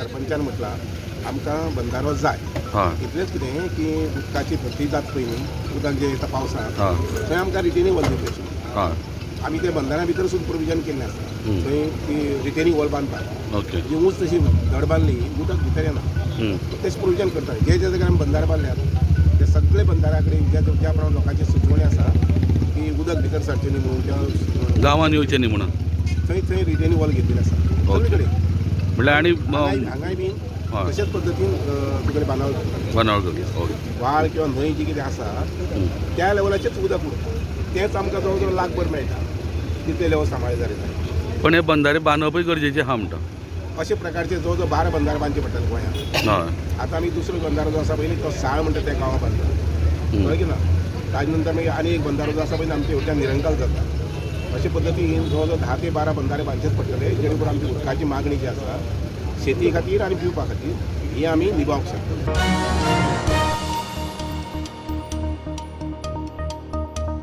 सरपंचान म्हटलां आमकां बंधारो जाय. इतलेंच कितें की उदकाची भरती जात पळय न्ही, उदक जें येता पावसांत थंय आमकां रिटेनिंग वॉल दिवपाची. आमी ते बंधाऱ्या भितर सुद्दां प्रोविजन केल्लें आसा, थंय ती रिटेनिंग वॉल बांदपाक. जी ऊंच तशी धड बांदली उदक भितर येना, तेच प्रोविजन करता. जे जे जाग्यार आमी बंधारे बांदल्यात ते सगळे बंधाऱ्या कडेन ज्या ज्या प्रमाणे लोकांची सुचोवणी आसा की उदक भितर सरचें न्ही म्हणून त्या गांवांत येवचें न्ही म्हणून थंय थंय रिटेनिंग वॉल घेतिल्लें आसा सगळे कडेन. म्हणल्यार आनी हांगाय बी तशेंच पद्दतीन तुगेले बांदावळ करता. बांदावळ करता. ओके. व्हाळ किंवा न्हंय जी कितें आसा त्या लेवलाचेच उदक उरता, तेंच आमकां जवळ जवळ लाखभर मेळटा, तितले लेवल सांबाळ्ळे जाल्यार. पण हे बंधारे बांदपय गरजेचें आहा म्हणटा. अशे प्रकारचे जवळ जवळ 12 बंधारे बांदचे पडटले गोंयांत. आतां आमी दुसरो बंधारो जो आसा पळय तो साळ म्हणटा त्या गांवां बांदता, कळ्ळें की ना. ताजे नंतर मागीर आनी एक बंधारो जो आसा पळय आमच्या वयल्यान निरंकाल जाता. अशे पद्दतीन जवळ जवळ 10 ते 12 बंधारे बांदचेच पडटले, जेणे करून आमची उदकाची मागणी जी आसा शेती खातीर आनी पिवपा खातीर ही आमी निभावंक शकतले.